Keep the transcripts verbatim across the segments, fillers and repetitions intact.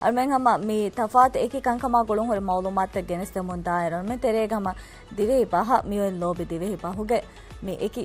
އަޅުމެން ހަމަ މި ތަފާތު އެކި ކަންކަމާ ގުޅުން ހުރި މައުލޫމާތެއް ގެނެސްދެމުން ދާއިރު، އަޅުމެން ތެރޭގަ ހަމަ ދިވެހި ބަހަށް މިއޮތް ލޯބި ދިވެހި ބަހުގެ މި އެކި،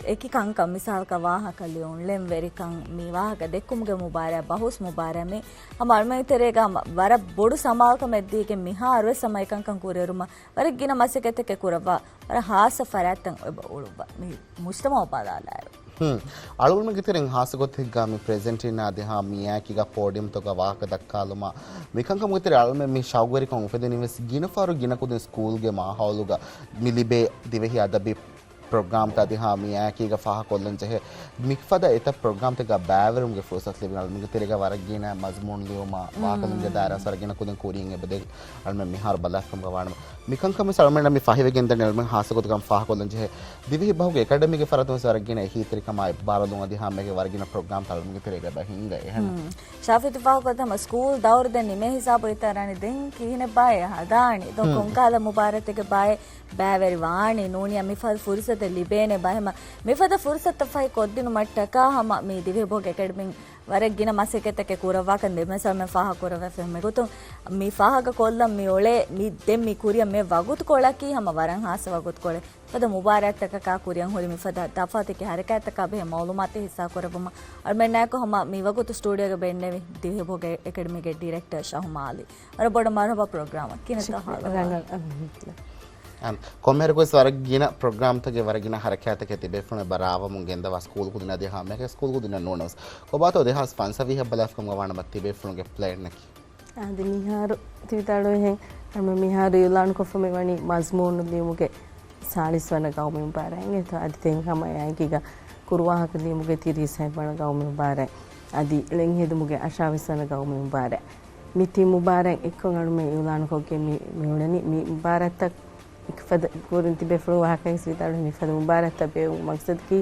އެކި ކަންކަން މިސާލަކަށް ވާހަކަ ލިޔުން، ޅެންވެރިކަން، މި ވާހަކަ ދެއްކުމުގެ މުބާރާތް، ބަހުސް މުބާރާތް މި ހަމަ އަޅުމެން ތެރޭގަ ހަމަ ވަރަށް ބޮޑު ސަމާލުކަމެއް ދީގެން މިހާރުވެސް ހަމަ އެކަންކަން ކުރިއެރުމަށް ވަރަށް ގިނަ މަސައްކަތްތަކެއް ކުރައްވާ، ވަރަށް ހާއްސަ ފަރާތްތައް އެބަ އުޅުއްވާ މި މުޖްތަމައު ބަލާލާއިރު. ހުން. އަޅުގަނޑުގެ ތެރެއިން ހާއްސަ ގޮތެއްގަ މި ޕްރެޒެންޓީން އަދި ހަމަ މިއާއެކީގަ ޕޯޑިއަމްތަކުގަ ވާހަކަ ދައްކާލުމާ، މިކަންކަމުގެ ތެރެއަށް އަޅުމެން މި ޝައުގުވެރިކަން އުފެދެނީވެސް ގިނަ ފަހަރު ގިނަ ކުދިން ސްކޫލްގެ މާހައުލުގަ މި ލިބޭ ދިވެހި އަދަބީ ޕްރޮގްރާމްތައް އަދި ހަމަ މިއާއެކީގަ ފާހަގަކޮށްލަން ޖެހޭ. މިފަދަ އެތައް ޕްރޮގްރާމްތަކަށް ބައިވެރިވުމުގެ ފުރުސަތު ލިބި އަޅުމެންގެ ތެރޭގަ ވަރަށް ގިނަ މަޒުމޫނު ލިޔުމާ، ވާހަކަ ލިޔުމުގެ ދާއިރާ ވަރަށް ގިނަ ކުދިން ކުރިޔަށް އެބަދޭ. އަޅުމެން މިހާރު ބަލާފަކަމުގަ ވާނަމަ، މިކަންކަން ވެސް އަޅުމެން މި ފަހިވެގެން ދަނީ އަޅުމެން ހާއްސަ ގޮތަކަށް ފާހަގަކޮށްލަން ޖެހޭ. ދިވެހި ބަހުގެ އެކަޑަމީގެ ފަރާތުން ވެސް ވަރަށް ގިނަ އެހީތެރިކަމާ އެއްބާރުލުން އަދި ހަމައެކަނި ވަރަށް ގިނަ ޕްރޮގްރާމްތައް އަޅުމެންގެ ތެރޭގަ އެބަ ހިނގައި އެހެން. ޝާފިތު ފާހަގަކޮށް ހަމަ ސްކޫލް ދައުރު ދެން ނިމޭ ހިސާބު އިތަރާނީ ދެން ކިހިނެއް ބާއޭ ހަދާނީ؟ ދޯ ކޮންކަހަލަ މުބާރާތެއްގެ ބާއޭ ބައިވެރި ވާނީ؟ ނޫނީ މިފަދަ ފުރުސަތެއް ލިބޭނެ ބާ؟ ހަމަ މިފަދަ ފުރުސަތުތައް ފަހި ކޮށްދިނުމަށްޓަކާ ހަމަ މި ދިވެހި ބަހުގެ އެކަޑަމީން ވަރަށް ގިނަ މަސައްކަތްތަކެއް ކުރައްވާކަން ދެމެސް އަޅުމެން ފާހަގަކުރައްވާފަ އެގޮތުން މި ފާހަގަކޮށްލަން މި އުޅޭ މި ދެން މި ކުރިޔަށް މި ވަގުތުކޮޅަކީ ހަމަ ވަރަށް ހާއްސަ ވަގުތުކޮޅެއް. ފަދަ މުބާރާތްތަކަކާ ކުރިއަށް ހުރި މިފަދަ ތަފާތު އެކި ހަރަކާތްތަކާ ބެހޭ މައުލޫމާތެއް ހިއްސާކުރެއްވުމަށް އަޅުމެންނާއެކު ހަމަ މި ވަގުތު ސްޓޫޑިއޯގަ ބެންނެވި ދިވެހި ބަހުގެ އެކަޑަމީގެ ޑިރެކްޓަރ ޝަހުމާލީ. ވަރަށް ބޮޑަށް މަރުހަބާ ޕްރޮގްރާމަށް. ކިހިނެއްތޯ ހާލު؟ ރަނގަޅު، އަލްޙަމްދުލިއްލާހް. އަން، ކޮންމެއަކަސް ވަރަށް ގިނަ ޕްރޮގްރާމްތަކެއް، ވަރަށް ގިނަ ހަރަކާތްތަކެއް ތިބޭފުޅުން އެބަ ރާވަމުން ގެންދަވާ ސްކޫލް ކުދިން އަދި ހަމައެކަނި ސްކޫލް ކުދިންނަށް ނޫނަސް. ކޮބާތޯ ދެހާސް ފަންސަވީހަށް ބަލާފަކަމުގަ ވާނަމަ ތިބޭފުޅުންގެ ޕްލޭންއަކީ؟ އާދެ، މިހާރު ތިވިދާޅުވިހެން، އަޅުމެން މިހާރު އިއުލާނުކޮށްފަ މިވަނީ މަޒްމޫނު ލިޔުމުގެ ސާޅީސް ވަނަ ގައުމީ މުބާރާތް. އެތޯ އަދި ދެން ހަމަ އެއާއެކީގަ ކުރުވާހަކަ ލިޔުމުގެ ތިރީސް ހަތް ވަނަ ގައުމީ މުބާރާތް. އަދި ޅެންހެދުމުގެ އަށާވީސް ވަނަ ގައުމީ މުބާރާތް. މި ތިން މުބާރާތް އެއްކޮށް އަޅުމެން އިއުލާނުކޮށްގެން މި، މި އުޅެނީ. މި މުބާރާތްތައް އެކި ފަދަ ކުރިން ތިބޭފުޅުން ވާހަކަ ހިސް ވިދާޅުވި މިފަދަ މުބާރާތްތައް ބޭއްވުމުގެ މަގްސަދަކީ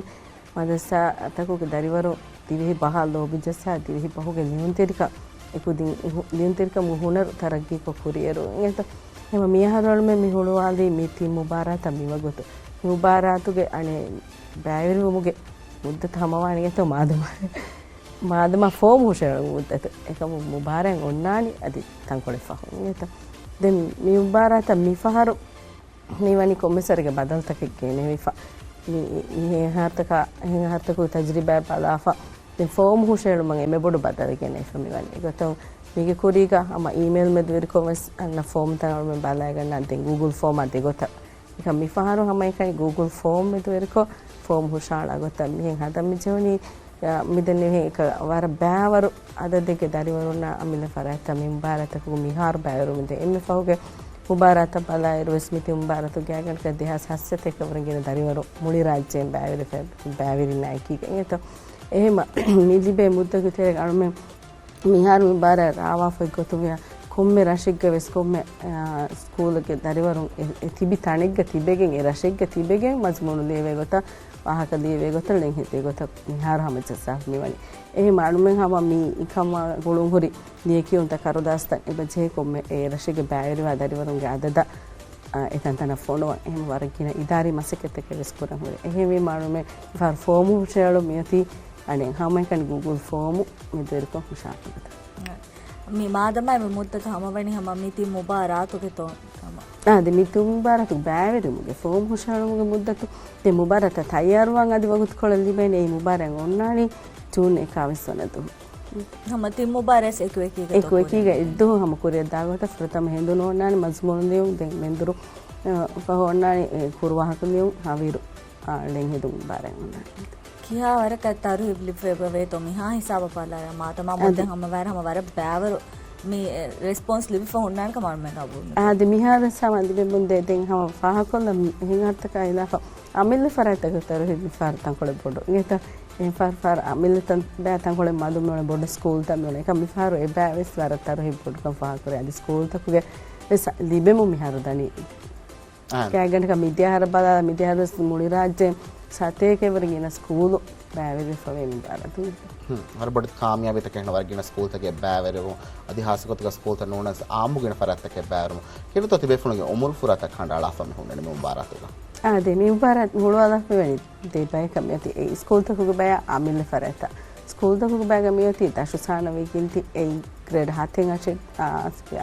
މަދްރަސާތަކުގެ ދަރިވަރު ދިވެހި ބަހަށް ލޯބިޖައްސާ، ދިވެހި ބަހުގެ ލިޔުންތެރިކަން އެކުދިން ހު-، ލިޔުންތެރިކަމުގެ ހުނަރު ތަރައްގީކޮށް ކުރިއެރު އިނގޭތޯ. އެހެންވީމަ މިއަހަރު އަޅުމެން މި ހުޅުވާލީ މި ތިން މުބާރާތަށް މިވަގުތު. މި މުބާރާތުގެ އަނެއް ބައިވެރިވުމުގެ މުއްދަތު ހަމަވާނެ އިނގޭތޯ މާދަމާ. މާދަމާ ފޯމް ހުށަހެޅުމުގެ މުއްދަތު. އެކަމު މުބާރާތް އޮންނާނީ އަދި ތަންކޮޅެއް ފަހުން އިނގޭތޯ. ދެން މި މުބާރާތަށް މިފަހަރު މިވަނީ ކޮންމެސް ވަރެއްގެ ބަދަލުތަކެއް ގެނެވިފަ. މި، މި އެހާރަތަކާ، އެހާރަތަކުގެ ތަޖުރިބާ ބަލާފަ. ދެން ފޯމް ހުށަހެޅުމަށް އެންމެ ބޮޑު ބަދަލެއް ގެނެވިފަ މިވަނީ. އެގޮތުން މީގެ ކުރީގަ ހަމަ އީމެއިލް މެދުވެރިކޮށް ވެސް އަންނަ ފޯމްތައް އަޅުމެން ބަލައިގަންނަ. ދެން ގޫގުލް ފޯމާ ދެގޮތަށް. އެކަމް މިފަހަރު ހަމައެކަނި ގޫގުލް ފޯމް މެދުވެރިކޮށް ފޯމް ހުށަހަޅާ ގޮތަށް މިހެން ހަދަން މިޖެހުނީ. އަ، މިދެންނެވިހެން އެކަ ވަރަށް ބައިވަރު އަދަދެއްގެ ދަރިވަރުންނާ އަމިއްލަ ފަރާތްތައް މި މުބާރާތަކުގެ މިހާރު ބައިވެރިވަމުންދޭ. އެންމެ ފަހުގެ މުބާރާތައް ބަލާއިރު ވެސް މި ތިން މުބާރާތުގެ ގާތްގަނޑަކަށް ދެހާސް ހަސަތޭކަ ވަރަށް ގިނަ ދަރިވަރު މުޅި ރާއްޖޭން ބައިވެރި، ބައިވެރިންނާ އެކީގަ އިނގޭތޯ. އެހެންވީމަ މި ލިބޭ މުއްދަތުގެ ތެރޭގަ އަޅުމެން މިހާރު މި މުބާރާތް ރާވާފަ އެއްގޮތުން ވިޔަ ކޮންމެ ރަށެއްގަ ވެސް ކޮންމެ، އާ، ސްކޫލެއްގެ ދަރިވަރުން އެ، އެ ތިބި ތަނެއްގަ ތިބެގެން، އެ ރަށެއްގަ ތިބެގެން މަޒްމޫނު ލިޔެވޭ ގޮތަށް، ވާހަކަ ލިޔެވޭ ގޮތަށް، ޅެން ހެދޭ ގޮތަށް މިހާރު ހަމަޖައްސާފަ މިވަނީ. އެހެންވީމަ އަޅުމެން ހަމަ މި އެކަމާ ގުޅުންހުރި ލިޔެކިޔުންތައް ކަރުދާސްތައް އެބަ ޖެހޭ ކޮންމެ އެ ރަށެއްގެ ބައިވެރިވާ ދަރިވަރުންގެ އަދަދަށް، އާ، އެތަންތަނަށް ފޮނުވަން. އެހެން ވަރަށް ގިނަ އިދާރީ މަސައްކަތްތަކެއް ވެސް ކުރަން ހުރޭ. އެހެންވީމަ އަޅުމެން މިފަހަރު ފޯމު ހުށަހެޅުން މިއޮތީ އަނެއް ހަމައެކަނި ގޫގުލް ފޯމު މެދުވެރިކޮށް ހުށަހަޅާ ގޮތަށް. މި މާދަމާ މި މުއްދަތު ހަމަވަނީ ހަމަ މި ތިން މުބާރާތުގެ ތޯ؟ ހަމަ. އާ، ދެ މި ތިން މުބާރާތު ބައިވެރިވުމުގެ ފޯމް ހުށަހެޅުމުގެ މުއްދަތު. ދެ މުބާރާތަށް ތައްޔާރުވާން އަދި ވަގުތުކޮޅެއް ލިބޭނެ. އެ މުބާރާތް އޮންނާނީ ޖޫން އެކާވީސް ވަނަ ދުވަހު. ހަމަ ތިން މުބާރާތް އެކު އެކީގަ އެކު އެކީގަ އެއްދުވަހު ހަމަ ކުރިއަށް ދާ ގޮތަށް ފުރަތަމަ ހެނދުނު އޮންނާނެ މަޒްމޫނު ލިޔުން، ދެން މެންދުރު، އަ، ފަހު އޮންނާނެ، އެ، ކުރުވާހަކަ ލިޔުން، ހަވީރު، އަ، ޅެން ހެދުން މުބާރާތް އޮންނާނެ. ކިހާ ވަރަކަށް ތަރުހީބު ލިބިފަ އެބަ ވޭތޯ މިހާ ހިސާބަށް ބަލާއިރު މާދަމާ އަދި މުއްދަތު ހަމަ ވަރަށް ހަމަ ވަރަށް ބައިވަރު މި، އެ، ރެސްޕޮންސް ލިބިފަ ހުންނާނެ ކަމަށް އަޅުމެން ގަބޫލު ނުކުރޭ. އާދެ މިހާރު ހަމަ ލިބެމުންދޭ ދެން ހަމަ ފާހަގަކޮށްލަން އެހެން ހަރުތަކާ އިލާފަ އަމިއްލަ ފަރާތްތަކުގެ ތަރުހީބު މިފަހަރު ތަންކޮޅެއް ބޮޑު. އިނގޭތަ؟ އެހެން ފަހަރު، ފަހަރު އަމިއްލަ ތަން ބައި ތަންކޮޅެއް މަދު މިއުޅޭ ބޮޑު ސްކޫލްތައް މިއުޅޭ. އެކަމް މިފަހަރު އެބައި ވެސް ވަރަށް ތަރުހީބު ބޮޑުކަން ފާހަގަކުރޭ. އަދި ސްކޫލްތަކުގެ ވެސް ލިބެމުން މިހާރު ދަނީ. އާ. ގާތްގަނޑަކަށް މިދިޔަ އަހަރަށް ބަލާ، މިދިޔަ އަހަރު ވެސް މުޅި ރާއްޖެ ސަތޭކައެއްވަރަށް ގިނަ ސްކޫލު ބައިވެރިވެފަވޭ މި މުބާރާތުގަ. ހުން. ވަރަށް ބޮޑު ކާމިޔާބީތަކެއް ހަނަ ވަރަށް ގިނަ ސްކޫލްތަކެއް ބައިވެރިވުން. އަދި ހާއްސަ ގޮތުގަ ސްކޫލްތައް ނޫނަސް އާއްމު ގިނަ ފަރާތްތަކެއް ބައިވެރިވުން. ކިހިނެއްތޯ ތިބޭފުޅުންގެ އުމުރު ފުރާތައް ކަނޑައަޅާފަ މި ހުންނަނީ މި މުބާރާތުގަ؟ އާ، ދެ މި މުބާރާތް ހުޅުވާލާފަ ވަނީ ދެ ބަޔަކަށް މިއޮތީ. އެ ސްކޫލްތަކުގެ ބަޔާ އަމިއްލަ ފަރާތްތައް. ސްކޫލްތަކުގެ ބައިގަ މިއޮތީ ދަށު ސާނަވީ ގިންތި އެއީ ގްރޭޑް ހަތެއް އަށެއް، އާ،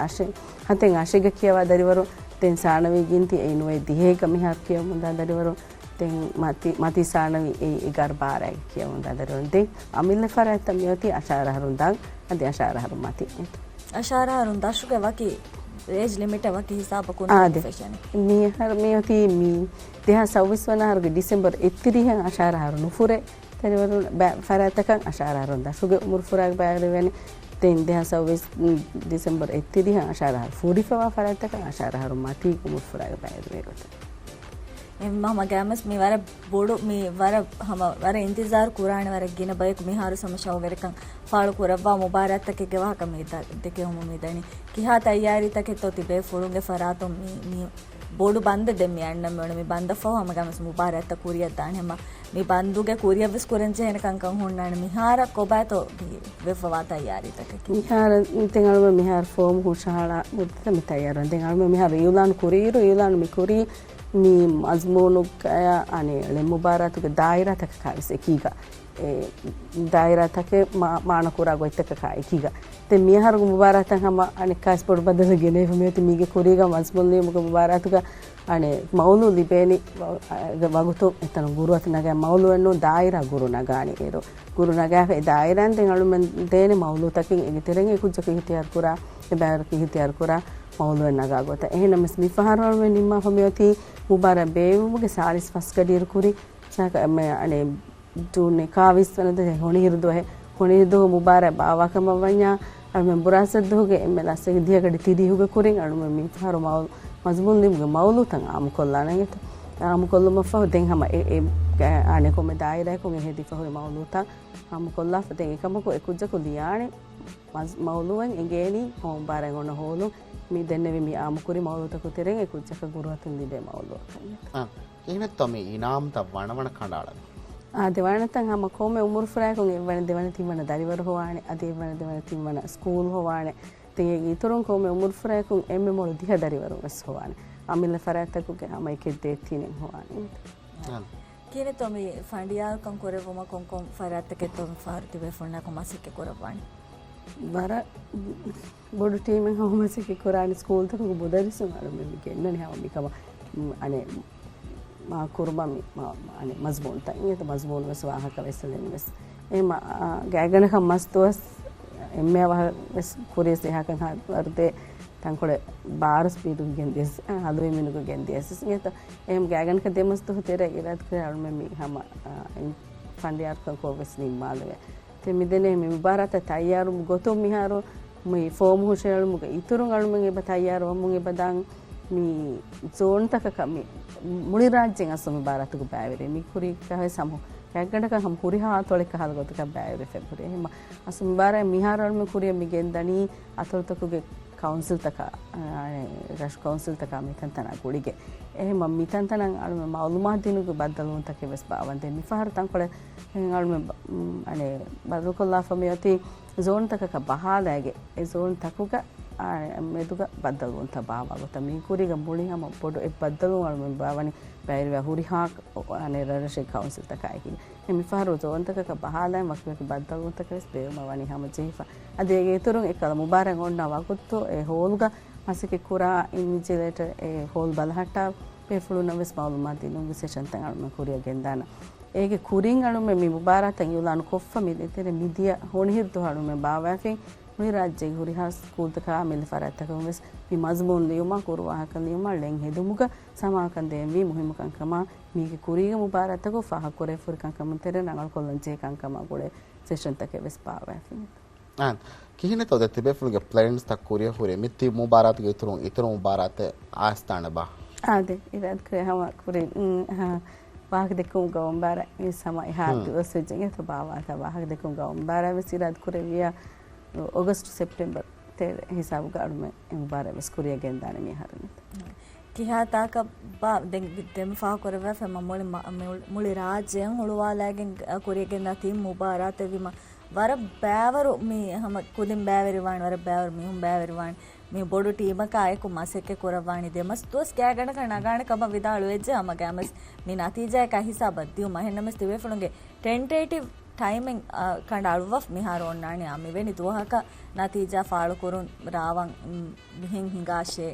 އަށެއް، ހަތެއް އަށެއްގަ ކިޔަވާ ދަރިވަރު، ދެން ސާނަވީ ގިންތި އެއީ ނުވައެއް ދިހައެއްގަ މިހާރު ކިޔަވަމުންދާ ދަރިވަރު، ދެން މަތި، މަތި ސާނަވީ އެއީ އެގާރަ ބާރައިގަ ކިޔަމުންދާ ދަރިވަރު. ދެން އަމިއްލަ ފަރާތްތައް މިއޮތީ އަށާރަ އަހަރުން ދާން، އަދި އަށާރަ އަހަރުން މަތި. އަށާރަ އަހަރުން ދަށުގެ ވަކި އޭޖް ލިމިޓެއް ވަކި ހިސާބަކުން އާދެ. ފެށެނީ. މިހާރު މިއޮތީ މި ދެހާސް ސައުވީސް ވަނަ އަހަރުގެ ޑިސެމްބަރު އެއްތިރީހަށް އަށާރަ އަހަރު ނުފުރޭ. ދަރިވަރުން ބައި ފަރާތްތަކަށް އަށާރަ އަހަރުން ދަށުގެ އުމުރު ފުރާގެ ބައިވެރިވެނީ. ދެން ދެހާސް ސައުވީސް ޑިސެމްބަރު އެއްތިރީހަށް އަށާރަ އަހަރު ފުރިފަވާ ފަރާތްތަކަށް އަށާރަ އަހަރު މަތީ އުމުރު ފުރާގެ ބައިވެރިވޭ ގޮތުން. އެ ހަމަ ގައިމުވެސް މި ވަރަށް ބޮޑު، މި ވަރަށް ހަމަ ވަރަށް އިންތިޒާރު ކުރާނެ ވަރަށް ގިނަ ބަޔަކު މިހާރު ހަމަ ޝައުގުވެރިކަން ފާޅު ކުރައްވާ މުބާރާތްތަކެއްގެ ވާހަކަ މި ދަ-، ދެކެވުމުން މި ދަނީ. ކިހާ ތައްޔާރީތަކެއްތޯ ތިބޭފުޅުންގެ ފަރާތުން މި، މި ބޮޑު ބަންދެއް ދެން މި އަންނަން މިއުޅެނީ. މި ބަންދަށްފަހު ހަމަ ގައިމުވެސް މުބާރާތްތައް ކުރިއަށް ދާނެ. ހަމަ މި ބަންދުގެ ކުރިއަށްވެސް ކުރަން ޖެހޭނެ ކަންކަން ހުންނާނެ. މިހާރަށް ކޮބާތޯ މި ވެފަވާ ތައްޔާރީތަކަކީ؟ މިހާރަށް ދެން އަޅުގަނޑު މިހާރު ފޯމު ހުށަހަޅާ މުއްދަތަށް މި ތައްޔާރުވަން. ދެން އަޅުގަނޑު މިހާރު އިއުލާން ކުރިއިރު، އިއުލާން މި ކުރީ މި މަޒްމޫނުގައި އަނެއް ޅެން މުބާރާތުގެ ދާއިރާތަކަކާވެސް އެކީގަ، އެ ދާއިރާތަކެއް މާ-، މާނަ ކުރާ ގޮތްތަކަކާ އެކީގަ. ދެން މިއަހަރުގެ މުބާރާތަށް ހަމަ އަނެއްކާވެސް ބޮޑު ބަދަލެއް ގެނެވިފަ މިއޮތީ. މީގެ ކުރީގަ މަޒްމޫން ލިޔުމުގެ މުބާރާތުގަ އަނެއް މައުލޫ ލިބޭނީ ވަ-، އަ، ވަގުތު އެތަނު ގުރުއަތު ނަގާ މައުލޫއެއް ނޫން، ދާއިރާ ގުރު ނަގާނީ އޭރު. ގުރު ނަގާފަ އެ ދާއިރާއިން ދެން އަޅުމެން ދޭނެ މައުލޫތަކެއް އެގެ ތެރެއިން އެ ކުއްޖަކު އިހުތިޔާރު ކުރާ، އެ ބައިވަރަކު އިހުތިޔާރު ކުރާ މައުލޫއެއް ނަގާ ގޮތަށް. އެހެންނަމަވެސް މި ފަހަރު އަޅުމެން ނިންމާފަ މިއޮތީ މުބާރާތް ބޭއްވުމުގެ ސާޅީސް ފަސް ގަޑިއިރު ކުރި ސާކަ-، މެ-، އަނެއް ޖޫން އެކާވީސް ވަނަ ދުވަހެއް ހޮނިހިރު ދުވަހެއް، ހޮނިހިރު ދުވަހު މުބާރާތް ބާއްވާކަމަށް ވަންޏާ، އަޅުމެން ބުރާސް ދުވަހުގެ އެންމެ ލަސް ދިހަ ގަޑި ތިރީހުގެ ކުރިން އަޅުމެން މި ފަހަރު މައު-، މަޒްމޫން ލިޔުމުގެ މައުލޫތައް އާއްމުކޮށްލާނެ އިނގޭތޯ. އާއްމުކޮށްލުމަށްފަހު ދެން ހަމަ އެ، އެ، އަނެއް ކޮންމެ ދާއިރާއަކުން އެ ހެދިފަ ހުރި މައުލޫތައް އާއްމުކޮށްލާފަ ދެން އެކަމަކު އެ ކުއްޖަކު ލިޔާނެ މަޒް-، މައުލޫއެއް އެނގޭނީ ހޯމް ބާރަށް އޮންނަ ހޯލުން. މި ދެންނެވި މި އާއްމުކުރި މައުލޫތަކު ތެރެއިން އެ ކުއްޖަކަށް ގުރުއަތުން ލިބޭ މައުލޫއަކަށް. އާ، ކިހިނެއްތޯ މި އިނާމްތައް ވަނަވަނަ ކަނޑައަޅަނީ؟ އާ، ދެވަނަތައް ހަމަ ކޮންމެ އުމުރުފުރާއަކުން އެއްވަނަ ދެވަނަ ތިންވަނަ ދަރިވަރު ހޮވާނެ، އަދި އެއްވަނަ ދެވަނަ ތިންވަނަ ސްކޫލް ހޮވާނެ. ދެން އޭގެ އިތުރުން ކޮންމެ އުމުރުފުރާއަކުން އެންމެ މޮޅު ދިހަ ދަރިވަރު ވެސް ހޮވާނެ. އަމިއްލަ ފަރާތްތަކުގެ ހަމަ އެކެއް ދޭއް ތިނެއް ހޮވާނެ. އާ. ކިހިނެއްތޯ މި ފަނޑިޔާރުކަން ކުރެއްވުމަށް ކޮންކޮން ފަރާތްތަކެއްތޯ މި ފަހަރު ތިބޭފުޅުންނާކު މަސައްކަތް ކުރައްވާނީ؟ ވަރަށް ބޮޑު ޓީމެއް ހަމަ މަސައްކަތް ކުރާނީ. ސްކޫލްތަކުގެ މުދައްރިސުން އަޅުމެން މި ގެންނަނީ ހަމަ މިކަމަށް، އަނެއް މާ ކުރުމަށް މި މާ، އަނެއް މަޒްމޫންތައް އިނގޭތޯ، މަޒްމޫން ވެސް ވާހަކަ ވެސް ދެން ވެސް. އެ މަ-، އާ، ގާތްގަނޑަކަށް މަސް ދުވަސް އެންމެ އަވަހަށް ވެސް ކުރިޔަސް އެހާކަން ހާ ވަރުދޭ ތަންކޮޅެއް ބާރު ސްޕީޑުގަ ގެންދިޔަސް، އާ، ހަލުވި މިނުގަ ގެންދިޔަސް އިނގޭތޯ. އެހެން ގާތްގަނޑަކަށް ދެ މަސް ދުވަހު ތެރޭ އިރާދަކުރޭ އަޅުމެން މި ހަމަ، އާ، ފަނޑިޔާރުކަން ކޮށް ވެސް ނިންމާލެވޭ. ތެ މިދެނޭ މި މުބާރާތަށް ތައްޔާރު ގޮތުން މިހާރު މި ފޯމު ހުށައެޅުމުގެ އިތުރުން އަޅުމެން އެބަ ތައްޔާރު ވަމުން އެބަ ދާން މި ޒޯންތަކަކަށް މި މުޅި ރާއްޖޭން އަސްލު މުބާރާތުގެ ބައިވެރި މި ކުރީ ކަހެސް ހަމަ ގާތްގަނޑަކަށް ހަމަ ހުރިހާ އަތޮޅެއް ކަހަލަ ގޮތަކަށް ބައިވެރި ފެށި ހުރި. އެހެންމަ އަސްލު މުބާރާތް މިހާރު އަޅުމެން ކުރިއަށް މި ގެންދަނީ އަތޮޅުތަކުގެ ކައުންސިލްތަކާ، އާ، ރަށު ކައުންސިލްތަކާ މިތަންތަނާ ގުޅިގެން. އެހެންމަ މިތަންތަނަށް އަޅުމެން މައުލޫމާތު ދިނުމުގެ ބައްދަލުވުންތަކެއް ވެސް ބާއްވަން ދެން މިފަހަރު ތަންކޮޅެއް އަޅުމެން ބަ-، އަނެއް ބަދަލުކޮށްލާފަ މިއޮތީ ޒޯންތަކަކަށް ބަހާލައިގެން އެ ޒޯންތަކުގަ، އާ، މެދުގަ ބައްދަލުވުންތައް ބާއްވާ ގޮތަށް. މި ކުރީގަ މުޅި ހަމަ ބޮޑު އެއް ބައްދަލުވުން އަޅުމެން ބާއްވަނީ ބައިވެރިވާ ހުރިހާ، އަނެއް ރަށްރަށެއް ކައުންސިލްތަކާއެކީ. އެ މިފަހަރު ޒޯންތަކަކަށް ބަހާލައި ވަކިވަކި ބައްދަލުވުންތަކެއް ވެސް ބޭއްވުމަށް ވަނީ ހަމަޖެހިފަ. އަދި އޭގެ އިތުރުން އެކަލަ މުބާރާތް އޮންނަ ވަގުތު އެ ހޯލުގަ މަސައްކަތް ކުރާ އިންވިޖިލޭޓަރ އެ ހޯލް ބަލަހައްޓާ ބޭފުޅުންނަށް ވެސް މައުލޫމާތު ދިނުމުގެ ސެޝަންތައް އަޅުމެން ކުރިއަށް ގެންދާނަން. އޭގެ ކުރިން އަޅުމެން މި މުބާރާތަށް އިއުލާނު ކޮށްފަ މި ދޭތެރޭ މިދިޔަ ހޮނިހިރު ދުވަހު އަޅުމެން ބާއްވައިފިން މުޅި ރާއްޖޭގެ ހުރިހާ ސްކޫލްތަކާ އަމިއްލަ ފަރާތްތަކުން ވެސް މި މަޒްމޫން ލިޔުމާ، ކުރު ވާހަކަ ލިޔުމާ، ޅެން ހެދުމުގަ ސަމާލުކަން ދޭންވީ މުހިއްމު ކަންކަމާ، މީގެ ކުރީގެ މުބާރާތަކު ފާހަގަކުރެވިފަ ހުރި ކަންކަމުން ތެރޭ ރަނގަޅުކޮށްލަން ޖެހޭ ކަންކަމާ ގުޅޭ ސެޝަންތަކެއް ވެސް ބާއްވައިފިން. އާނ، ކިހިނެއްތޯ ދެ ތިބޭފުޅުންގެ ޕްލޭންސްތައް ކުރިއަށް ހުރި މި ތި މުބާރާތުގެ އިތުރުން އިތުރު މުބާރާތެއް އައިސްދާނެބާ؟ އާދެ، އިރާދަ ކުރޭ ހަމަ ކުރިން، އުން، ހަ، ވާހަކަ ދެއްކުމުގަ އޮންބާރަށް އިން ހަމަ އެހާ ހުން. ދުވަސް ވެއްޖެ އިނގޭތޯ ބާވާތާ ވާހަކަ ދެއްކުމުގަ އޮންބާރަށް ވެސް އިރާދަ ކުރެއްވިޔާ އޮގަސްޓް ސެޕްޓެމްބަރު ތެރޭ ހިސާބުގަ އަޅުމެން އެ މުބާރާތް ވެސް ކުރިއަށް ގެންދާނެ މިހާރު. ކިހާ ތާކަށް ބާ، ދެން ދެން ފާހަގަ ކުރެވޭފަ މަ-، މުޅި މަ-، މި-، މުޅި ރާއްޖެއަށް ހުޅުވާލައިގެން ކުރިއަށް ގެންދާ ތިން މުބާރާތެއް ވީމަ ވަރަށް ބައިވަރު މި ހަމަ ކުދިން ބައިވެރިވާނެ، ވަރަށް ބައިވަރު މީހުން ބައިވެރިވާނެ. މި ބޮޑު ޓީމަކާ އެކު މަސައްކަތް ކުރައްވާނީ ދެ މަސް ދުވަސް ގާތްގަނޑަކަށް ނަގާނެ ކަމަށް ވިދާޅުވެއްޖެ ހަމަ ގައިމުވެސް މި ނަތީޖާއަކާ ހިސާބަށް ދިޔުމަށް. އެހެންނަމަވެސް ތިބޭފުޅުންގެ ޓެންޓޭޓިވް ޓައިމެއް ކަނޑައަޅުއްވާފަ މިހާރު އޮންނާނެ އާ މިވެނި ދުވަހަކަށް ނަތީޖާ ފާޅުކުރުން ރާވަން މިހެން ހިނގާށޭ.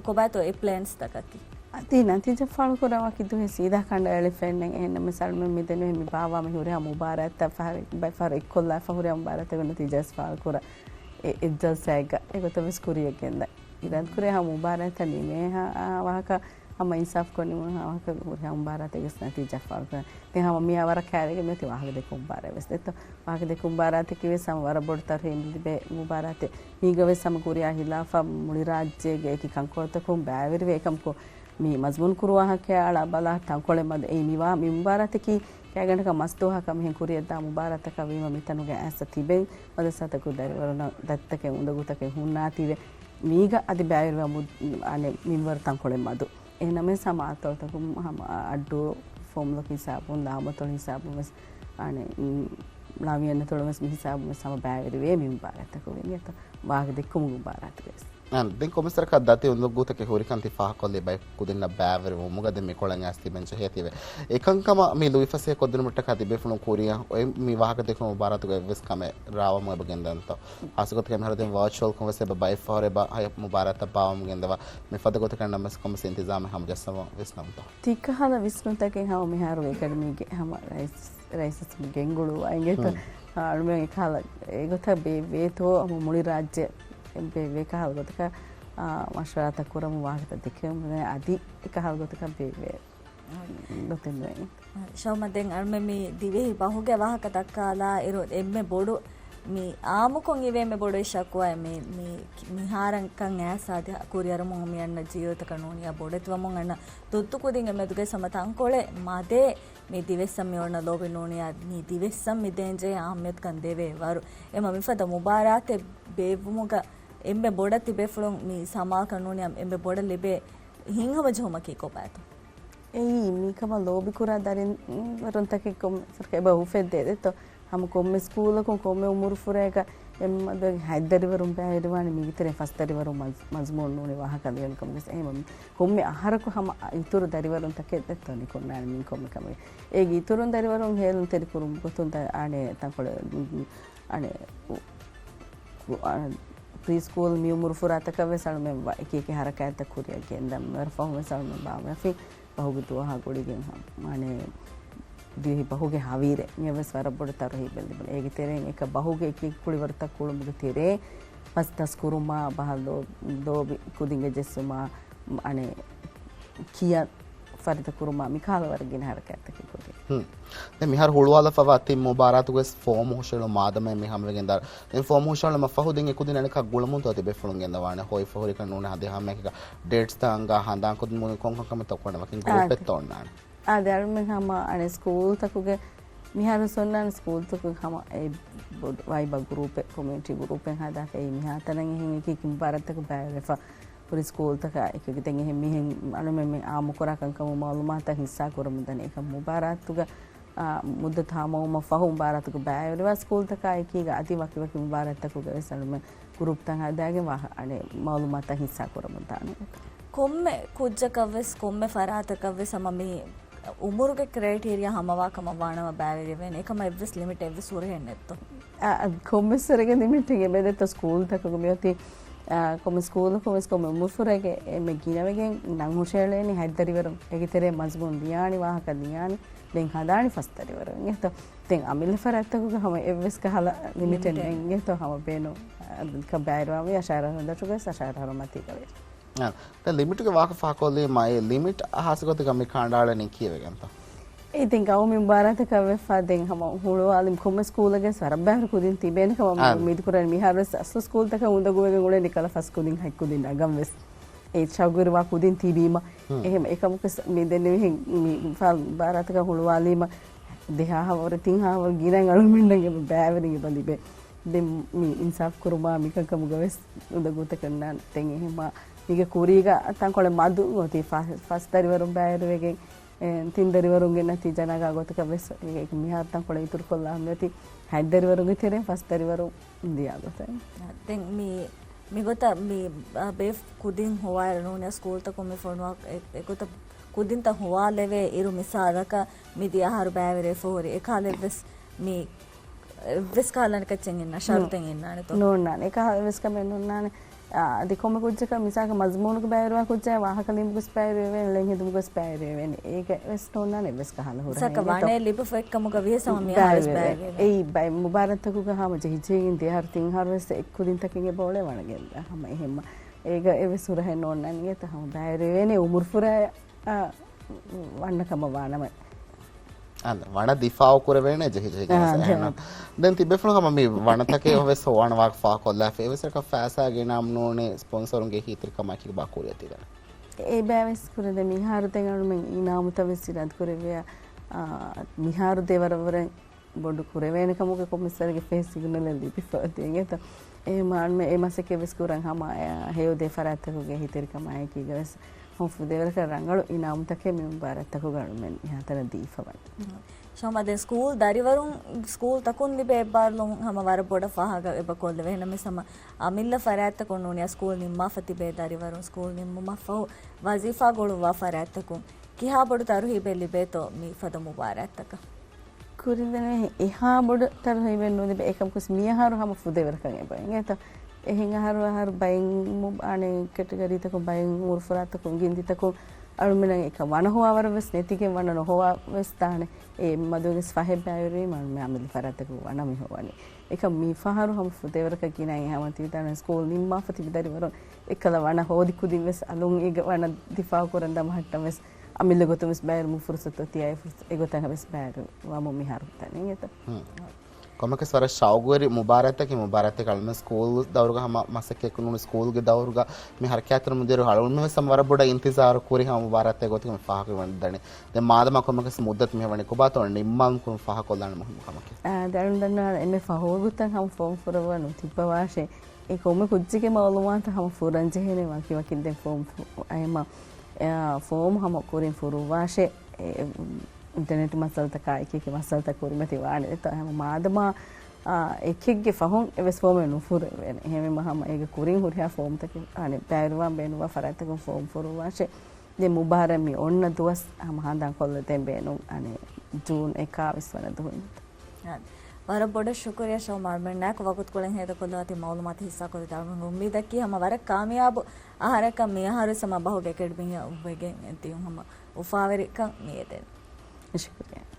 ކޮބާތޯ އެ ޕްލޭންސްތަކަކީ؟ އަދި ނަތީޖާ ފާޅުކުރަން ވަކި ދުވަހެއް ސީދާ ކަނޑައެޅިފައެއްނެތް. އެހެންނަމަވެސް އަޅުމެން މިދެންނެވި މި ބާއްވާ މި ހުރިހާ މުބާރާތްތައް ފަހަރެއް ބައެއް ފަހަރު އެއްކޮށްލާފަ ހުރިހާ މުބާރާތެއްގަ ނަތީޖާވެސް ފާޅުކުރާ އެ، އެއް ޖަލްސާއެއްގަ އެގޮތަށްވެސް ކުރިއަށް ގެންދަން. އިރާދަކުރޭ ހަމަ މުބާރާތްތައް ނިމޭހާ ވާހަކަ ހަމަ އިންސާފުކޮށް ނިމުނު ހަމަ ވާހަކަ ހުރިހާ މުބާރާތެއްގެ ނަތީޖާ ފާޅުކުރާ. ދެން ހަމަ މިއާ ވަރަށް ކައިރީގަ މިއޮތީ ވާހަކަ ދެކުން މުބާރާތްވެސް ދެއްތޯ. ވާހަކަ ދެކުން މުބާރާތަކީވެސް ހަމަ ވަރަށް ބޮޑު ތަރުހީމް ލިބޭ މުބާރާތެއް. މީގަވެސް ހަމަ ކުރިއާ ހިލާފަށް މުޅި ރާއްޖޭގެ އެކި ކަންކޮޅުތަކުން ބައިވެރިވެ އެކަމަކު މި މަޒުމޫނު ކުރު ވާހަކައާ އަޅާ ބަލާ ތަންކޮޅެއް މަދު އެއީ މި ވާ-، މި މުބާރާތަކީ ކައިގަނޑަކަށް މަސް ދުވަހަކަށް މިހެން ކުރިއަށްދާ މުބާރާތަކަށް ވީމަ މިތަނުގެ އައިސް ތިބެން މަދަރުސާތަކުގެ ދަރިވަރުންނަށް ދަތިތަކެއް އުނދަގޫތަކެއް ހުންނާތީވެ މީގަ އަދި ބައިވެރިވާ މު-، އަނެއް މިންވަރު ތަންކޮޅެއް މަދު. އެހެންނަމަވެސް ހަމަ އަތޮޅުތަކުން ހަމަ އައްޑޫ ފޯމުލަކު ހިސާބުން ލާމަތޮޅު ހިސާބުން ވެސް އަނެ ލާމިޔަންނަތޮޅު ވެސް މި ހިސާބުން ވެސް ހަމަ ބައިވެރިވޭ މި މުބާރާތަކުގެ ވާހަކަ ދެއްކުމުގެ މުބާރާތުގައި ވެސް. އާނ، ދެން ކޮންމެސް ވަރަކަށް ދަތި އުނދަގޫތަކެއް ހުރިކަން ތި ފާހަގަކޮށްލީ ބައެއް ކުދިންނަށް ބައިވެރިވުމުގަ ދެން މިކޮޅަށް އައިސް ތިބެން ޖެހޭތީވެ. އެކަންކަމަށް މި ލުއިފަސޭހަ ކޮށްދިނުމަށްޓަކާ ތިބޭފުޅުން ކުރިއަށް އޮތް މި ވާހަކަ ދެކުނު މުބާރާތުގަ އެއްވެސް ކަމެއް ރާވަމު އެބަ ގެންދަންތޯ؟ ހާއްސަގޮތަކަށް މިހާރު ދެން ވާޗުއަލްކޮށް ވެސް އެބަ ބައެއް ފަހަރު އެބަ ހަޔަ މުބާރާތަށް ބާވަމުން ގެންދަވާ މިފަދަ ގޮތަކަށް ނަމަވެސް ކޮންމެސް އިންތިޒާމެއް ހަމަޖައްސަވަން ވިސްނަމުންތޯ؟ ތިކަހަލަ ވިސްނުންތަކެއް ހަމަ މިހާރު އެކަޑަމީގެ ހަމަ ރައީސް ރައީސަށް ގެންގުޅުއްވާ އިނގޭތޯ؟ އާ، އަޅުމެން އެކަހަލަ އެގޮތަށް ބޭއްވޭތޯ ހަމަ މުޅި ރާއްޖެ ބޭއްވޭ ކަހަލަ ގޮތަކަށް، އާ، މަޝްވަރާތައް ކުރަމުން ވާހަކަތައް ދެކެވެމުން އަދި އެކަހަލަ ގޮތަކަށް ބޭއްވޭ ގޮތެއް ނުވޭ. ޝައުމަ، ދެން އަޅުމެން މި ދިވެހި ބަހުގެ ވާހަކަ ދައްކާލާއިރު އެންމެ ބޮޑު މި އާއްމުކޮށް އިވޭ އެންމެ ބޮޑު ޝަކުވާއެއް މި، މި، މިހާރަކަށް އައިސް އަދި ކުރިއަރަމުން މި އަންނަ ޖީލުތަކަށް ނޫނިއްޔާ ބޮޑެތިވަމުން އަންނަ ދުއްދު ކުދިންގެ މެދުގައި ހަމަ ތަންކޮޅެއް މަދޭ. މި ދިވެއްސަށް މި އޮންނަ ލޯބި ނޫނިއްޔާ މި ދިވެއްސަށް މި ދޭންޖެހޭ އަހައްމިޔަތުކަން ދެވޭ ވަރު. އެމަ މިފަދަ މުބާރާތެއް ބޭއްވުމުގަ އެންމެ ބޮޑަށް ތިބޭފުޅުން މި ސަމާލުކަން ނޫނިއްޔާ އެންމެ ބޮޑަށް ލިބޭ ހިތްހަމަޖެހުމަކީ ކޮބާތޯ؟ އެއީ މީކަމަށް ލޯބިކުރާ ދަރިވަރުންތަކެއް ކޮންމެ އެބަ އުފެއްދޭ ދެއްތޯ. ހަމަ ކޮންމެ ސްކޫލަކުން ކޮންމެ އުމުރުފުރައިގަ އެއްމަދު ހަތް ދަރިވަރުން ބައިވެރިވާނެ މީގެ ތެރޭ ފަސް ދަރިވަރުން މަޒް-، މަޒްމޫނު ނޫނީ ވާހަކަ ލިޔުނު ކަމުގެ އެހެން ކޮންމެ އަހަރަކު ހަމަ އިތުރު ދަރިވަރުން ތަކެއް ދެއްތޯ ނިކުންނާނެ މި ކޮންމެ ކަމެއް. އޭގެ އިތުރުން ދަރިވަރުން ހޭލުންތެރި ކުރުމުގެ ގޮތުން ތަ-، އާނެ ތަންކޮޅެއް އަނެ ޕްރީ ސްކޫލް މި އުމުރު ފުރާތަކަށް ވެސް އަޅުމެން ވަ-، އެކި އެކި ހަރަކާތްތައް ކުރިއަށް ގެންދަން ވަރަށް ފަހުން ވެސް އަޅުމެން ބާވައިފި ބަހުގެ ދުވަހާ ގުޅިގެން ހަ-، އަނެ ދިވެހި ބަހުގެ ހަވީރެއް މިއަށް ވެސް ވަރަށް ބޮޑު ތަރުހީބެއް ލިބުނު. އޭގެ ތެރެއިން އެކަ ބަހުގެ އެކި ކުޅިވަރުތައް ކުޅުމުގެ ތެރޭ ބަސް ދަސްކުރުމާ، ބަހަށް ލޯ-، ލޯބި ކުދިންގެ ޖެއްސުމާ، އަނެ ކިޔަ ފަރިދަ ކުރުމާ މިކަހަލަ ވަރަށް ގިނަ ހަރަކާތްތަކެއް ކުރި. ހުން. ދެން މިހާރު ހުޅުވާލަފަވާ ތިން މުބާރާތުގެ ފޯމު ހުށަހެޅުމު މާދަމާ މި ހަމަވެގެން ދާ. ދެން ފޯމު ހުށަހެޅުމަށް ފަހު ދެން އެކުދިން އަނެއްކާ ގުޅަމުންތޯ ތިބޭފުޅުން ގެންދަވާނެ؟ ހޮވިފަ ހުރިކަން ނޫނީ ހަދިހާ ހަމައެކަކަށް ޑޭޓްސްތައް އަންގާ ހަނދާންކޮށްދިނުމުގެ ކޮންކޮން ކަމެއްތޯ ކުރަން ވަކިން ގްރޫޕެއްތޯ އޮންނާނެ؟ އާދެ، އަޅުމެން ހަމަ އަނެއް ސްކޫލްތަކުގެ މިހާރު ސޮންނާނެ ސްކޫލްތަކުގެ ހަމަ އެ ބޮޑު ވައިބަ ގްރޫޕެއް، ކޮމިއުނިޓީ ގްރޫޕެއް ހަދާފަ އެއީ މިހާތަނަށް އެހެން އެކި އެކި މުބާރާތްތަކު ބައިވެފަ ހުރި ސްކޫލްތަކާ އެކުގެ ދެން އެހެން މިހެން އަޅުމެން މި އާއްމުކުރާ ކަންކަމުގެ މައުލޫމާތުތައް ހިއްސާ ކުރަމުން ދަނީ. އެކަމް މުބާރާތުގަ، އާ، މުއްދަތު ހަމަވުމަށް ފަހު މުބާރާތުގަ ބައިވެރިވާ ސްކޫލްތަކާ އެކީގަ އަދި ވަކިވަކި މުބާރާތްތަކުގަ ވެސް އަޅުމެން ގްރޫޕްތައް ހަދާގެން ވާ-، އަނެއް މައުލޫމާތުތައް ހިއްސާ ކުރަމުން ދާނެ. ކޮންމެ ކުއްޖަކަށް ވެސް ކޮންމެ ފަރާތަކަށް ވެސް ހަމަ މި އުމުރުގެ ކްރައިޓީރިއާ ހަމަވާ ކަމަށް ވާނަމަ ބައިވެރިވޭނެ. އެކަމަށް އެއްވެސް ލިމިޓެއް އެއްވެސް ހުރެހެއް ނެތްތޯ؟ އަ، އަ، ކޮންމެސް ވަރެއްގެ ލިމިޓެއް އެބަދެއްތޯ ސްކޫލްތަކުގެ މިއޮތީ، އަ، ކޮންމެ ސްކޫލަކުން ވެސް ކޮންމެ އުމުރުފުރައިގެ އެންމެ ގިނަވެގެން ނަން ހުށައެޅޭނީ ހަތް ދަރިވަރުން. އޭގެ ތެރޭ މަޒްމޫން ލިޔާނީ، ވާހަކަ ލިޔާނީ، ދެން ހަދާނީ ފަސް ދަރިވަރުން. އެހެންތޯ؟ ދެން އަމިއްލަ ފަރާތްތަކުގަ ހަމަ އެއްވެސް ކަހަލަ ލިމިޓެއް ލިމިޓެއް. ނެތް. އެހެންތޯ؟ ހަމަ ބޭނުން އަ، ކަ ބައިވެރިވާ މި އަށާރަ ހަރު ދަށުގަ ވެސް އަށާރަ ހަރު މަތީގަ ވެސް. އާ، ދެން ލިމިޓްގެ ވާހަކަ ފާހަގަކޮށްލީމާ، އެ ލިމިޓް ހާއްސަގޮތެއްގަ މި ކަނޑައަޅަނީ ކީއްވެގެންތަ؟ އެ ދެން ގައުމީ މުބާރާތަކަށް ވެފަ ދެން ހަމަ ހުޅުވާލި ކޮންމެ ސްކޫލެއްގަސް ވަރަށް ބައިވަރު ކުދިން ތިބޭނެ ކަމަށް އާ. އުއްމީދު ކުރަން. މިހާރުވެސް އަސްލު ސްކޫލްތަކަށް އުނދަގޫވެގެން އުޅޭނީ ކަލަ ފަސް ކުދިން ހަތް ކުދިން ނަގަން ވެސް. އެ ޝައުގުވެރިވާ ކުދިން ތިބީމަ. ހުން. އެހެން އެކަމަކުވެސް މި ދެންނެވިހެން މި މިފާލު މުބާރާތަކަށް ހުޅުވާލީމަ ދެހާހަވަރު ތިން ހާވަރު ގިނަ އަޅުމެންނަށް އެބަ ބައިވެރިން އެބަ ލިބޭ. ދެން މި އިންސާފް ކުރުމާ މިކަންކަމުގަ ވެސް އުނދަގޫތަކެއް ނާން. ދެން އެހެންމާ މީގެ ކުރީގަ ތަންކޮޅެއް މަދު އޮތީ ފަ-، ފަސް ދަރިވަރުން ބައިވެރިވެގެން، އެ، ތިން ދަރިވަރުންގެ ނަތީޖާ ނަގާ ގޮތަކަށް ވެސް އެ، މިހާރު ތަންކޮޅެއް އިތުރުކޮށްލާ މިއޮތީ ހަތް ދަރިވަރުންގެ ތެރެއިން ފަސް ދަރިވަރުން ދިޔާ ގޮތަށް. ދެން މި، މިގޮތަށް މި، އަ، ބޭފުޅުން ކުދިން ހޮވާލާ ނޫނީ ސްކޫލްތަކުން މި ފޮނުވާ އެ، އެގޮތަށް ކުދިންތައް ހޮވާލެވޭ އިރު މިސާލަކަށް މި ދިޔަ އަހަރު ބައިވެރިވެފަ ހުރި އެކަހަލަ އެއްވެސް މި އެއްވެސް ކަހަލަ ކައްޗެއް އިންނާ، ޝަރުތެއް އިންނާނެތޯ؟ ނޯންނާނެ. އެކަހަލަ އެއްވެސް ކަމެއް ނޯންނާނެ. އާ، އަދި ކޮންމެ ކުއްޖަކަށް މިސާލަކަށް މަޒުމޫނުގަ ބައިވެރިވާ ކުއްޖާ ވާހަކަ ލިޔުމުގަސް ބައިވެރިވެވޭނެ، ލެން ހެދުމުގަސް ބައިވެރިވެވޭނެ. އޭގަ ވެސް ނޯންނާނެ އެއްވެސް ކަހަލަ ހުރަހެއް ވަނައެއް ލިބިފަ އެއްކަމުގަ ވިޔަސް ހަމަ މިހާރުވެސް ބައިވެރިވެ. އެއީ ބައި މުބާރާތްތަކުގަ ހަމަ ޖެހިޖެހިގެން ދެ އަހަރު ތިން އަހަރުވެސް އެއްކުދިންތަކެއް އެބައުޅޭ ވަނަގެންދާ ހަމަ އެހެންމަ. އޭގަ އެއްވެސް ހުރަހެއް ނޯންނާނެ އިނގޭތަ ހަމަ ބައިވެރިވެވޭނެ އުމުރުފުރާ އާ، ވަންނަ ކަމަށް ވާނަމަ. އާނ، ވަނަ ދިފާއު ކުރެވޭނެ ޖެހި ޖެހިގެން އާ، ވެސް. އެހެން. ދެން ތިބޭފުޅުން ހަމަ މި ވަނަތަކެއް ވެސް ހޮވާނެ ވާހަކަ ފާހަގަކޮށްލާފަ. އެވެސް އެކަ ފައިސާގެ އިނާމް ނޫނޭ ސްޕޮންސަރުންގެ އެހީތެރިކަމާއެކީ ބާ ކުރިއަށް ތިބެނެ. އެބައި ވެސް ކުރެދެ މިހާރު ދެން އަޅުމެން އިނާމުތައް ވެސް އިރާދަ ކުރެއްވިޔާ، އާ، މިހާރު ދެ ވަރަށް ވަރަށް ބޮޑު ކުރެވޭނެ ކަމުގެ ކޮމިސަރގެ ފެހެ ސިގްނަލެއް ލިބިފަ އޮތީ އިނގޭތަ؟ އެހެންމާ އަޅުމެން އެ މަސައްކަތް ވެސް ކުރަން ހަމަ ހެޔޮ ދެ ފަރާތްތަކުގެ އެހީތެރިކަމާއެކީގަ ވެސް ހަމަ ފުދޭވަރަކަށް ރަނގަޅު އިނާމުތަކެއް މި މުބާރާތްތަކުގަ އަޅުމެން މިހާތަނަށް ދީފަވަނީ. ޝަމާ، ދެން ސްކޫލް ދަރިވަރުން، ސްކޫލްތަކުން ލިބޭ އެއްބާރުލުން ހަމަ ވަރަށް ބޮޑަށް ފާހަގަ އެބަ ކޮށްލެވޭ. އެހެންނަމަވެސް ހަމަ އަމިއްލަ ފަރާތްތަކުން ނޫނީ ސްކޫލް ނިންމާފަ ތިބޭ ދަރިވަރުން ސްކޫލް ނިންމުމަށްފަހު ވަޒީފާ ގުޅުއްވާ ފަރާތްތަކުން ކިހާ ބޮޑު ތަރުހީބެއް ލިބޭތޯ މި ފަދަ މުބާރާތްތަކަށް؟ ކުރިން ދެން އެހާ ބޮޑު ތަރުހީބެއް ނުލިބޭ. އެކަމަކުސް މިއަހަރު ހަމަ ފުދޭވަރަކަށް އެބަ އިނގޭތަ؟ އެހެން އަހަރު އަހަރު ބައެއް މު-، އަނެއް ކެޓަގަރީތަކުން ބައެއް އުމުރުފުރާތަކުން ގިންދިތަކުން އަޅުމެންނަށް އެކަ ވަނަ ހޮވާވަރަށް ވެސް ނެތިގެން ވަނަ ނޮހޮވާ ވެސް ދާނެ. އެ މަދުވެގެސް ފަހެއް ބައިވެރިވީމަ އަޅުމެން އަމިއްލަ ފަރާތްތަކުން ވަނަ މި ހޮވަނީ. އެކަމް މި ފަހަރު ހަމަ ފުދޭވަރަކަށް ގިނައިން ހަމަ ތިބިދާނެ ސްކޫލް ނިންމާފަ ތިބި ދަރިވަރުން އެއްކަލަ ވަނަ ހޯދި ކުދިން ވެސް އަލުން އޭގެ ވަނަ ދިފާއު ކުރަން ދަމަހައްޓަން ވެސް އަމިއްލަ ގޮތުން ވެސް ބައިވެރިވުމުގެ ފުރުސަތު އޮތި އެ ފުރުސަ-، އެގޮތަށް ވެސް ބައިވެރިވަމުން މިހާރު ހުއްޓަނީ އިނގޭތަ؟ ކޮންމެކަސް ވަރަށް ޝައުގުވެރި މުބާރާތްތަކެއް، މުބާރާތްތަކެއް އަޅުމެން ސްކޫލް ދައުރުގަ ހަމަ މަސައްކަތް ނޫނީ ސްކޫލްގެ ދައުރުގަ މި ހަރަކާތްތެރި މުދިރު އަޅުމެން ވެސް ހަމަ ވަރަށް ބޮޑަށް އިންތިޒާރު ކުރި ހަމަ މުބާރާތްތައް ގޮތުގަ މި ފާހަގަވެވަން ދަނީ. ދެން މާދަމާ ކޮންމެކަސް މުއްދަތު މި ހަވަނީ ކޮބާތޯ ނިންމާލުމުގެ ފާހަގަކޮށްލާނެ މުހިންމު ކަމަކީ. އާ، ދެން އަޅުން ދަންނަވާނެ އެންމެ ފަހުގޮތަށް ހަމަ ފޯމް ފުރައްވާ ނުތިއްބަވާށޭ. އެ ކޮންމެ ކުއްޖެއްގެ މައުލޫމާތު ހަމަ ފުރަން ޖެހޭނެ ވަކި ވަކިން ދެން ފޯމް ފު-، އެމަ، އެ، ފޯމް ހަމަ ކުރިން ފުރުއްވާށޭ. އެ، އިންޓަރނެޓް މައްސަލަތަކާ އެކި އެކި މައްސަލަތައް ކުރިމަތި ވާނެ. އެތަ ހަމަ މާދަމާ، އާ، އެކެއްގެ ފަހުން އެވެސް ފޯމެއް ނުފުރެވޭނެ. އެހެންވީމަ ހަމަ އޭގެ ކުރިން ހުރިހާ ފޯމްތަކެއް އަނެއް ބައިވެރިވާން ބޭނުންވާ ފަރާތްތަކުން ފޯމް ފުރުއްވާށޭ. ދެން މުބާރާތް މި އޮންނަ ދުވަސް ހަމަ ހަނދާން ކޮށްލަދޭން ބޭނުން އަނެއް ޖޫން އެކާވީސް ވަނަ ދުވަހު. އާ، ވަރަށް ބޮޑަށް ޝުކުރިއްޔާ ޝަމާ، އަޅުމެންނާއެކު ވަގުތުކޮޅެއް ހޭދަކޮށްލަވާތީ މައުލޫމާތު ހިއްސާކޮށްދިނުމަށް. އުއްމީދަކީ ހަމަ ވަރަށް ކާމިޔާބު އަހަރަކަށް މި އަހަރުވެސް ހަމަ ބަހުގެ އެކަޑަމީއަށް އުއްވެގެން ދިޔުން ހަމަ އުފާވެރިކަން މިއެދެން. ޝުކުރިއްޔާ.